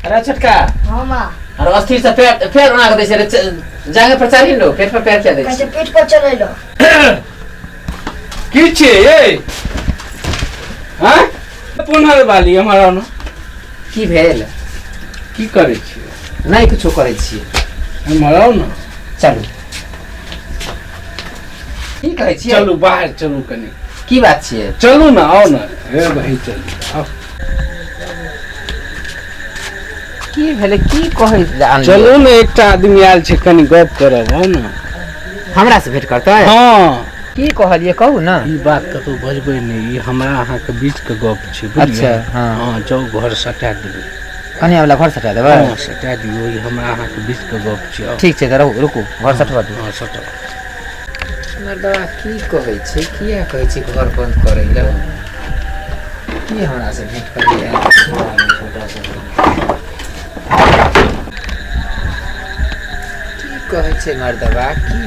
अरे छोटका। हाँ माँ। अरे अस्थिर से पैर पैर ओना के दै छै रे, जांघ पर चढ़ी लो, पेट पर पैर किया दै कहै छै? छै पीठ पर चलै लो। की छियै ये? हाँ पुनर वाली हमर आउ ने। की भेल? की करै छियै? नहि कुछो करै छियै। हमर आउ ने। चलू, की कहै छियै? चलू बाहर चलू कनि। की बात छियै? चलू ने, आउ ने हे भाई, चलू आउ। की भेलै, की कहै लए आनलियै? चलू ने, एकटा आदमी आयल छै, कनि गप करब, आउ ने। हमरा से भेंट करतै? हँ। की कहलियै, कहू ने। ई बात कतौ बजबै नहि, ई हमरा अहाँके बीच के गप छै, बुझलियै? अच्छा, हँ। हँ, जाउ घर सटा देबै। कनिया वाला घर सटा देबै? हँ, सटा दियौ, ई हमरा अहाँके बीच के गप छै, आउ। ठीक छै, तऽ रहू, रुकू, घर सटवा दियौ। हँ, सटाउ। मर्दवा की कहै छै, किया कहै छै घर बंद करै लए? की हमरा से भेंट करै की कहै छै मर्दवा? की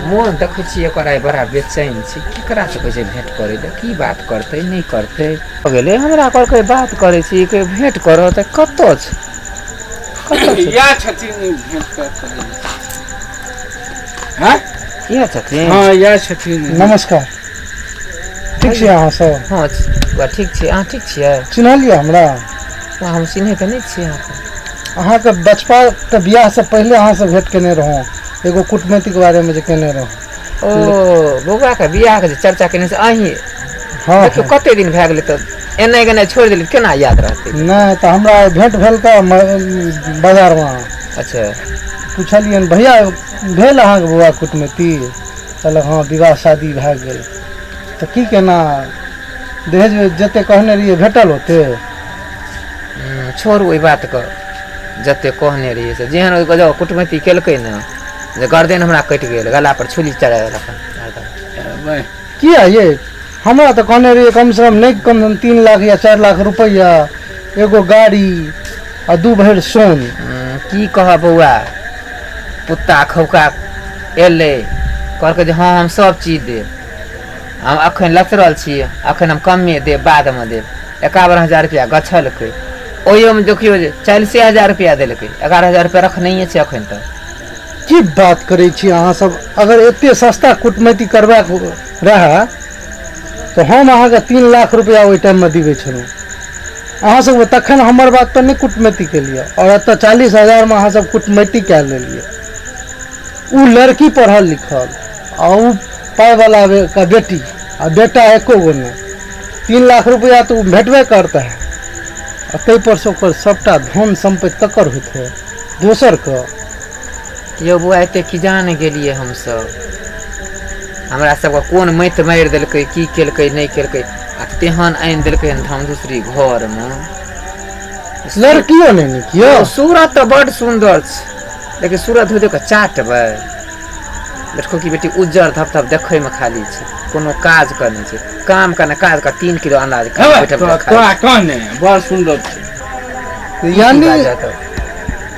मोन देखै छियै ओकर आइ बड़ा बेचैन छै। केकरा से कहै छै भेंट करै लए? की बात करतै, नहि करतै? भऽ गेलै, हमरा कहलकै बात करै छी, भेंट करऽ, तऽ कतऽ छै, कतऽ छै? इएह छथिन भेंट करै। हँ। इएह छथिन? हँ, इएह छथिन। नमस्कार, ठीक छी अहाँ सब? हँ बौआ, ठीक छी, अहाँ ठीक छियै? चिन्हलियै हमरा? बौआ, हम चिन्है तऽ नहि छियै अहाँके। अहाँके बचपा के बियाहसँ पहिले अहाँसँ भेंट केने रहौं, एगो कुटमैतीके बारेमे जे केने रहौं। ओ बौआके बियाहके जे चर्चा केने से अहीं? हँ। देखियौ, कते दिन भए गेलै, तऽ एनाइ गेनाइ छोड़ि देलियै, केना याद रहतै? नहि तऽ हमरा आइ भेंट भेल तऽ बाजारमे। अच्छा। पुछलियनि, भैया भेल अहाँके बौआ कुटमैती? कहलक हँ, विवाह शादी भए गेल। तऽ की केना दहेज जते कहने रहियै भेटल ओते? छोड़ू ओहि बातके, जते कहने रहियै से जेहन ओहि गजब कुटमैती केलकै ने जे गर्दन हमरा कटि गेल, गला पर छुरी चढ़ा देलक हन। किया ये? हमरा तऽ कहने रहियै कमसँ कम नहि कम से कम 3 लाख या 4 लाख रुपैआ, एगो गाड़ी आ 2 भरि सोन। की कहब बौआ, पुत्ता खौका एलै, कहलकै जे हँ, हम सब चीज देब, हम अखन लचरल छी, अखन हम कमे देब, बादमे देब। 51,000 रुपैआ गछलकै, ओहियोमे देखियौ जे 40,000 रुपैआ देलकै, 11,000 रुपैआ रखनहिए छै अखन तक। की बात करै छी अहाँ सब? अगर एते सस्ता कुटमैती करबाक रहए तऽ हम अहाँके 3 लाख रुपैआ ओहि टाइममे दिबै छलहुँ। अहाँ सब तखन हमर बात पर नहि कुटमैती केलियै आओर एतऽ 40,000मे अहाँ सब कुटमैती कए लेलियै। ओ लड़की पढ़ल लिखल आ ओ पाइवला के बेटी आ बेटा एको गो नहि, 3 लाख रुपैआ तऽ ओ भेटबे करतै आ ताहिपर से ओकर सभटा धन सम्पत्ति ककर होइत है? दोसरके। यौ बौआ, एते की जान गेलियै हमसभ, हमरा सबके कोन मति मारि देलकै, की केलकै, नहि केलकै आ तेहन आनि देलकै हन धमधुसरी घरमे। लड़कियो नहि नीक यौ? सूरत तऽ बड सुन्दर छै, लेकिन सूरत धो धो कऽ चाटबै। देखो की बेटी उज्जर धप धप देखैमे खाली छै, कोनो काज के नहि छै, काम के ने काज के, 3 किलो अनाज खा बैठल बैठल खाइ तोरा छै। कहने बड़ सुन्दर छै। यानी बाजत।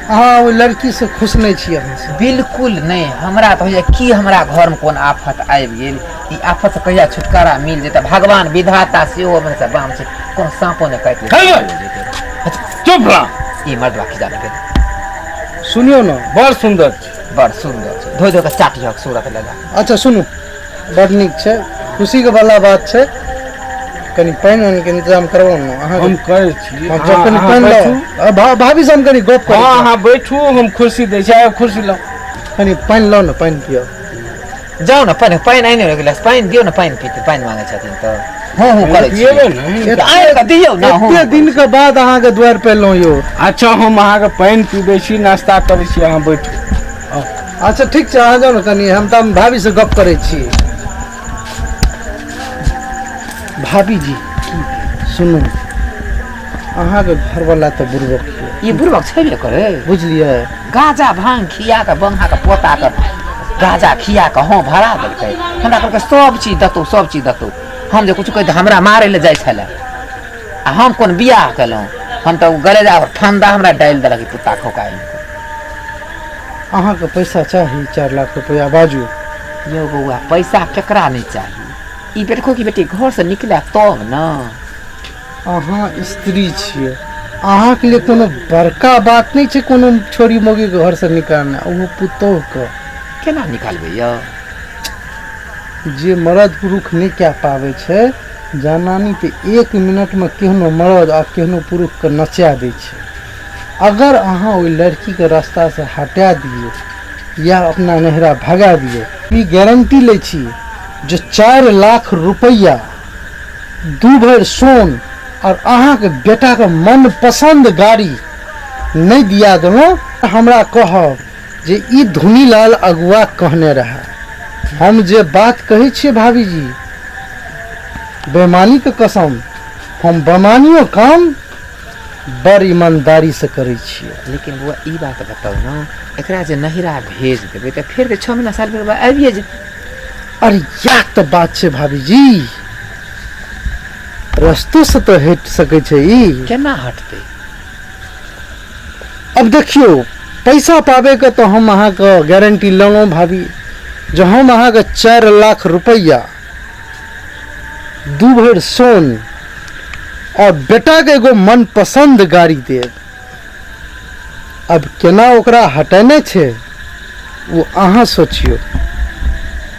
अहाँ ओहि लड़कीसँ खुश नहि छी अहाँ सब? बिल्कुल नहि। हमरा तऽ होइए की हमरा घरमे कोन आफत आबि गेल, ई आफतसँ कहिया छुटकारा मिल जेतै? भगवान विधाता सेहो अपने से बाम छै, कोनो साँपो नहि काटि लेतै। चुप रह। ई मर्दबा खिजा गेल। सुनियौ ने। बड़ सुन्दर छै। बड़ सुन्दर छै, धो धो कऽ चाटिहक सूरत लगा। अच्छा सुनू, बड नीक छै, खुशीके वाला बात छै, कनि पानि वानि के इंतजाम करबाउ ने अहाँ। हम करै छी। हम अहाँ- कनि अहाँ पानि बैठू। लाउ। भाभी से हम कनि गप करै हँ। छी। अहाँ बैठू, हम कुर्सी दै छी, आब कुर्सी लाउ। कनि पानि लाउ ने, पानि पियब। जाउ ने, पानि पानि आनि एक गिलास पानि दियौ ने, पानि पीते, पानि मांगै छथिन तऽ हूँ हूँ करै छी। पिएबै ने? तऽ आनि कऽ दियौ ने, हूँ। एते दिन के बाद अहाँके द्वार पे एलहुँ यौ। अच्छा, हम अहाँके पानि पीबै छी, नाश्ता करै छी, अहाँ बैठू। अच्छा ठीक छै, अहाँ जाउ ने कनि, हम तऽ भाभी से गप करै छी। भाभी जी, सुनू, अहाँके घरवाला तऽ बुड़बक यऽ। ई बुड़बक छेबे करै। बुझलियै? गाजा भांग खिया कऽ, बंहा कऽ पोता कऽ गाजा खिया कऽ हँ भरा देलकै। हमरा कहलकै सब चीज देतौ, सब चीज देतौ। हम जे किछु कहि हमरा मारै लए जाइ छलै आ हम कोन बियाह केलहुँ? हम तऽ गले जा ठंडा हमरा डालि देलक ई कुत्ता खोका। अहाँके पैसा चाही 4 लाख रुपैआ? बाजू। यौ बौआ, पैसा केकरा नहि चाही? ई बेटको की बेटी घरसँ निकले तब ने। अहाँ स्त्री छियै। अहाँके लिए कोनो बड़का बात नहि छै कोनो छोरी मौगीके घरसँ निकालनाइ, ओहो पुतोहके। केना निकालबै यौ? जे मरद पुरुख नहि कए पाबै छै, जनानी तऽ एक मिनटमे केहनो मरद आ केहनो पुरुखके नचा दै छै। अगर अहाँ ओहि लड़कीके रास्तासँ हटा दियौ या अपना नैहरा भगा दियौ, ई गारंटी लै छी जे 4 लाख रुपैआ, 2 भरि सोन आओर अहाँके बेटाके मनपसन्द गाड़ी नहि दिया देलहुँ, हमरा कहब जे ई धुनीलाल अगुआ कहने रहए। हम जे बात कहै छियै भाभीजी, बेमानीके कसम, हम बेमानियो काम बड़ ईमानदारीसँ करै छियै। लेकिन बौआ ई बात बताउ ने, एकरा जे नहिरा भेज देबै तऽ फेर तऽ 6 महीना साल भरि बाद आबिए जेतै। अरे इएह तऽ बात छै भाभीजी, रस्तोसँ तऽ हटि सकै छै ई। केना हटतै? अब देखियौ, पैसा पाबैके तऽ हम अहाँके गारंटी लेलहुँ भाभी, जे हम अहाँके 4 लाख रुपैआ, 2 भरि सोन और बेटाके एगो मनपसन्द गाड़ी देब। अब केना ओकरा हटेने छै ओ अहाँ सोचियौ।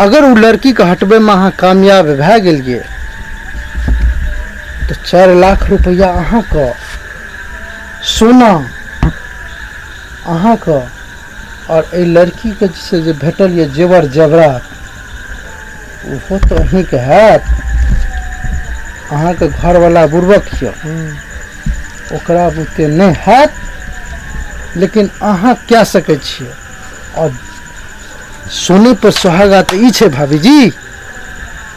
अगर ओ लड़कीके हटबैमे अहाँ कामयाब भए गेलियै तऽ 4 लाख रुपैआ अहाँके, सोना अहाँके, आओर एहि लड़कीके से जे भेटल यऽ जेवर जेवरात, ओहो तऽ अहीँके हैत। अहाँके घरवला बुड़बक यऽ, ओकरा बुते नहि हैत, लेकिन अहाँ कए सकै छियै। आओर सोने पर सुहागा तऽ ई छै भाभीजी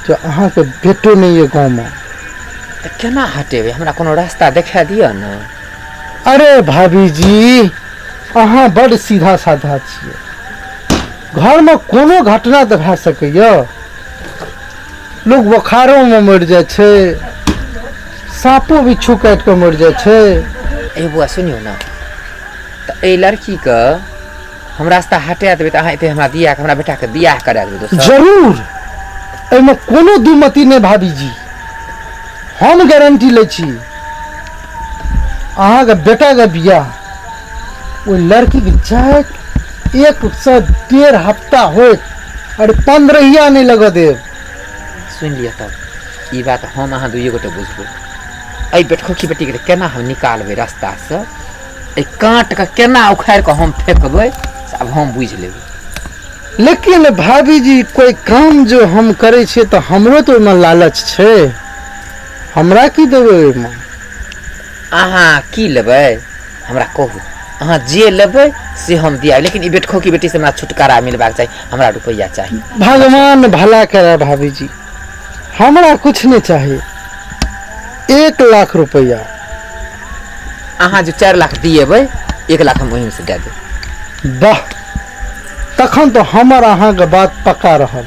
जे अहाँके बेटो नहि यऽ गाँवमे। तऽ केना हटेबै? हमरा कोनो रास्ता देखा दिअ ने। अरे भाभीजी, अहाँ बड्ड सीधा साधा छियै। घरमे कोनो घटना तऽ भए सकैए, लोक बोखारोमे मरि जाइ छै, साँपो बिच्छू काटि कऽ मरि जाइ छै। ए बौआ सुनियौ ने, तऽ एहि लड़कीके हम रास्ता हटा देबै तऽ अहाँ एते हमरा दिया हमरा बेटाके बियाह करा देबै दोसर? जरूर, एहिमे कोनो दुमति नहि भाभीजी, हम गारंटी लै छी अहाँके बेटाके बियाह ओहि लड़कीके जाइत 1 से 1.5 हफ्ता होइत, अरे 15 नहि लगऽ देब। सुनि लिअ तब ई बात हम अहाँ दुइए गोटे बुझबै। एहि बेटखोखी बेटीके केना हम निकालबै रास्तासँ, एहि काँटके केना उखाड़ि कऽ हम फेकबै, से आब हम बुझि लेबै। लेकिन भाभीजी, कोइ काम जो हम करै छियै तऽ हमरो तऽ ओहिमे लालच छै, हमरा की देबै ओहिमे? अहाँ की लेबै हमरा कहू, अहाँ जे लेबै से हम दिया, लेकिन ई बेटखोकी बेटी से हमरा छुटकारा मिलबाक चाही, हमरा रुपैआ चाही। भगवान भला करे भाभीजी, हमरा कुछ नहीं चाहिए, 1 लाख रुपया। अहाँ जे 4 लाख दिएबै, 1 लाख हम ओहिमे से दए देब। वाह, तखन तऽ हमर अहाँके बात पक्का रहल।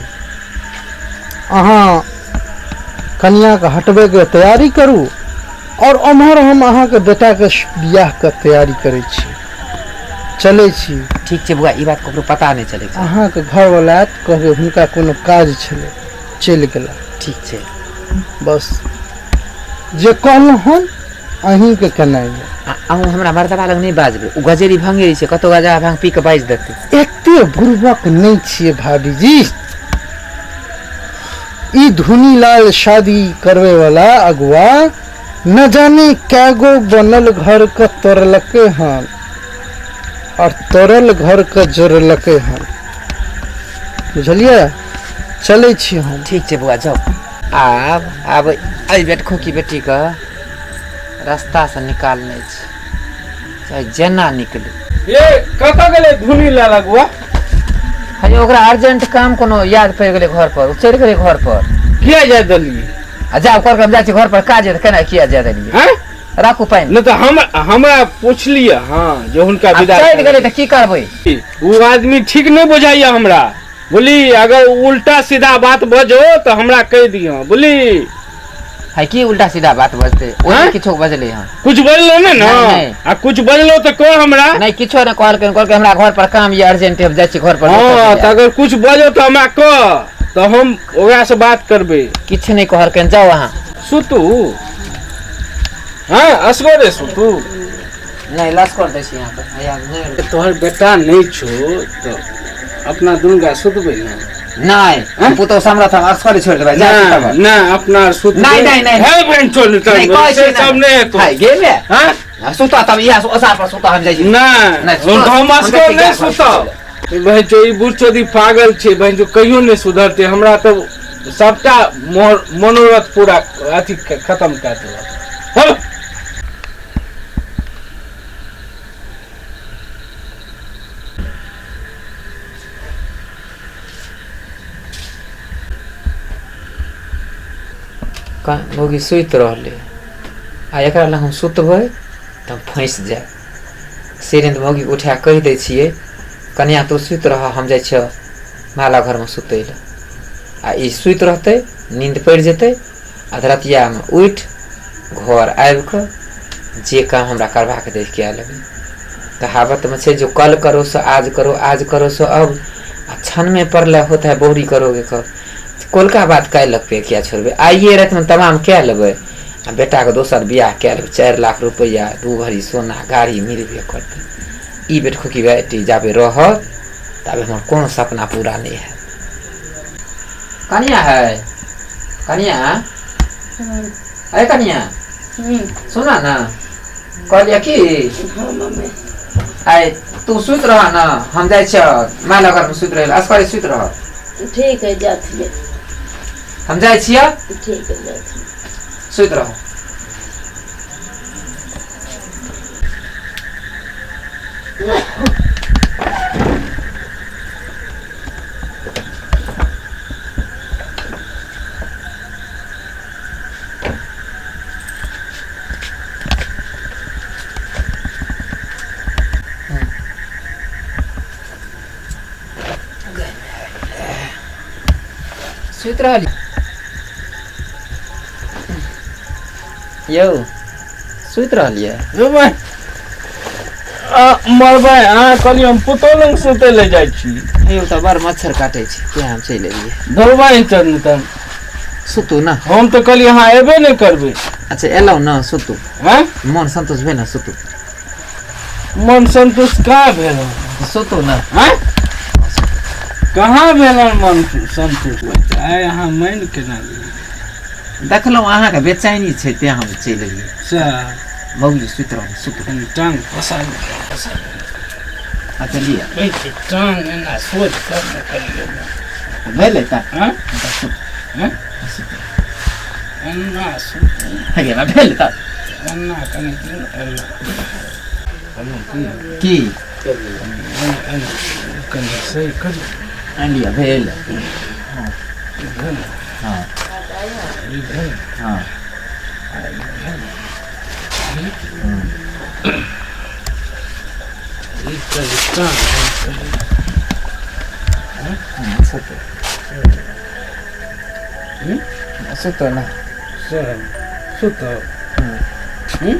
अहाँ कनियाके हटबैके तैयारी करू और उम्हर हम अहाँके बेटाके बियाहके तैयारी करै छी। चलै छी। ठीक छै बौआ, ई बात ककरो पता नहि चलै छै। अहाँके घरवला आयत, कहबै हुनका कोनो काज छलै, चलि गेला। ठीक छै। बस जे कहलहुँ हन अहीँके केनाइ यऽ। आ अहूँ हमरा मर्दबा लग नहि बाजबै, ओ गजेरी भंगेरी छै, कतौ गजा भांग पी कऽ बाजि देतै। एते बुड़बक नहि छियै भाभीजी, ई धुनीलाल शादी करबै वाला अगुआ न जाने कैगो बनल घर के तोड़लकै हन और तोड़ल घर के जोड़लकै हन, बुझलियै? चलै छी हम। ठीक छै बौआ, जाउ। आब आब एहि बेटखोकी बेटीके रास्तासँ निकालने छै, चाहे जेना निकले। ये कतऽ गेलै धुनीलाल अगुआ? हे ओकरा अर्जेंट काम कोनो याद पड़ि गेलै घर पर, ओ चलि गेलै घर पर। किया जाय देलियै? आ जाउ कर हम जाइ छी घर पर काज है, केना किया जाय देलियै? हैं? राखू पानि। नहि तऽ हमरा पुछलियै हँ जे हुनका आब विदा चलि गेलै तऽ की करबै? ओ आदमी ठीक नहि बुझाइया हमरा, बुझली? अगर उल्टा सीधा बात बजो तऽ हमरा कहि दिअ, बुझली? है की उल्टा सीधा बात बजते? ओ हैं? किछो बजले हन। कुछ बजलो नहि ने? नहीं, नहीं। आ कुछ बजलो तऽ कह हमरा। नहीं, किछो नहि कहलकै, कहलकै हमरा घर पर काम ये अर्जेंट है, हम जाइ छी घर पर। हँ, तऽ अगर कुछ बजो तऽ हमरा कह, तऽ हम ओकरा से बात करबै। किछु नहि कहलकै, जाउ अहाँ। सुतू? हँ, असगरे सुतू? नहि लस्कर दै छी अहाँके, हैया नहि। तोहर बेटा नहि छौ तऽ अपना दुनू गोटा सुतबै ने? नहि, हम पुतहु समरथ, हम असगरे छोड़ि देबै, जा सुतब। नहि, अपना सुतबै। नहि, नहि, नहि। हे बहिन, छोड़ नहि, कहै से छी सब नहि हेतौ। हाय, गेले। हँ? सुतह तब, इएह ओसार पर सुतह, हम जाइ छी। नहि, नहि, हम हम असगर जाइ छी नहि गाय पर सुतब। बहिन चो, ई बूढ़ चोदी पागल छै बहिन चो, कहियो नहि सुधरतै। हमरा तऽ सबटा मनोरथ पूरा अथी खतम कए देलक। चल। मौगी सुति रहलै आ एकरा लग हम सुतबै तऽ हम फँसि जायब। सिरिंद मौगी उठा कहि दै छियै, कनिया तू सुति रह, हम जाइ छियौ माला घरमे सुतै लए। आ ई सुति रहतै, नींद पड़ि जेतै, अधरतियामे उठि घर आबि कऽ जे काम हमरा करबाक दै कए लेबै। कहावतमे छै, जो कल करो सो आज करो, आज करो सो अब, आ क्षणमे पड़ले होता है बहुरी करोगे कब। कोलका बात काल्हि पे किया छोड़बै? आइए रातिमे तमाम कए लेबै आ बेटाके दोसर बियाह कए लेबै। 4 लाख रुपैआ, 2 भरी सोना, गाड़ी मिलबे करतै। ई बेटखोकी बेटी जाबे रहत ताबे हमर कोनो सपना पूरा नहि हैत। कनिया है, कनिया, अरे कनिया, सुना ना, कहलियै की? हाँ मम्मी। आइ तू सुति रह न, हम जाइ छियै माय घरमे सुति रहै, असगरे सुति रह। ठीक है, जाथिए। हम जाइ छियै। ठीक है, जाथिए। सुति रह। सुति रहली यौ? सुति रहलियै? मरबै अहाँ, कहलियै हम पुतहु लग सुतै लए जाइ छी। यौ, तऽ बड़ मच्छर काटै छै, तें हम चलि एलियै। धोबै चलू तहन। सुतू ने। हम तऽ कहलियै अहाँ एबे नहि करबै। अच्छा, एलहुँ ने, सुतू। हँ? मन सन्तोष भेल ने? सुतू। मन सन्तोष कहाँ भेल? सुतू ने। हँ, कहाँ भेल मन सन्तोष? आइ अहाँ मानि केना गेलियै? देखलहुँ अहाँके बेचैनी छै, तें हम चलि एलियै। सएह। मौगी सुति रहल, सुतू। कनि टांग पसारि। अच्छा, लिअ। टांग एना सोच कर ने करियौ। भेलै तऽ। हँ? सुतू। हँ? एना सुतू। हे, भेल तऽ। एना कनि दिन एना की? एना कनि सही करियौ। लिअ, भेल। भेल? हँ। ई भेल? हँ। ई कनि टांग एना करियौ। सुतू। सुतू ने। सर सुतब। हूँ?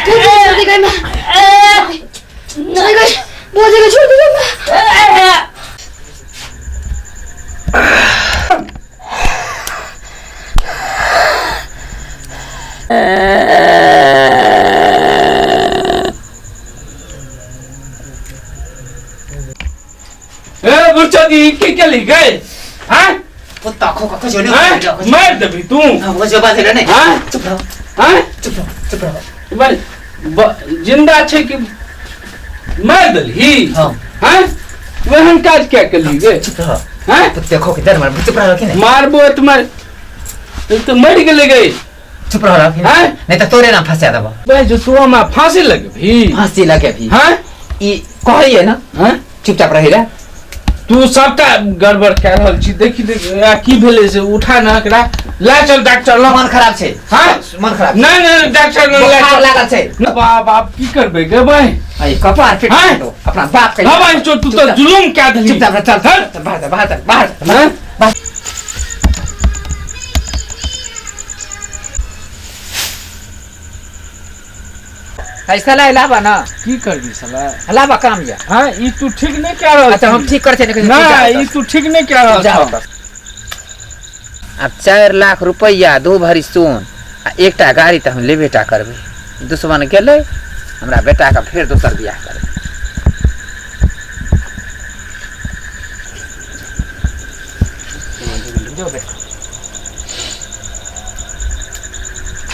छोड़ दे गई माँ, छोड़ गई, बहुत जगह छोड़ दे गई माँ। ए बुढ़चोदी, की केली गई? हाँ? कुत्ता खोका, कसो हाँ? मारि देबही तू। कसो बाजै नहि। हाँ? चुप रहो। आँय चुप रह चुप रह भाई जिंदा छै कि मारि देलही हाँ। आँय ओहन काज किया केलही गे चुप रह आँय तो देखो किधर मार चुप रह कि नहीं मारबो तऽ मार तऽ मरि गेलै गे चुप रह कि आँय? नहीं तो तोरे नाम फंसा देबो भाई जो तू हमरा फांसी लगबही फांसी लगे भी हाँ ई कहलिए ना हाँ चुपचाप रही रे तू सबटा गड़बड़ कए रहल छी देखी देखी आ, की भेलै से उठा न एकरा लए चल डॉक्टर लग मन खराब छै हाँ? मन खराब नहि नहि डॉक्टर लग लए बुखार चल लागल छै न, बाप बाप की करबै गे भाई अरे कपार फिट हाँ? दो अपना बाप के हाँ भाई चो तू तो जुलुम कए देलही चुपचाप चल चल चल, बाहर जा, बाहर जा, बाहर जा। हाँ? बाहर। ऐसा ला लाबा ना की करबी साला लाबा काम या हाँ ई तू ठीक नहि कए रहल अच्छा हम छी। ठीक कर छै ना ई तू ठीक नहि कए रहल जाओ छह। आब 4 लाख रुपैआ 2 भरी सोन आ एकटा गाड़ी तऽ हम लेबे टा करबै। दुश्मन गेलै, हमरा बेटाके फेर दोसर बियाह करबै। जो बेटा।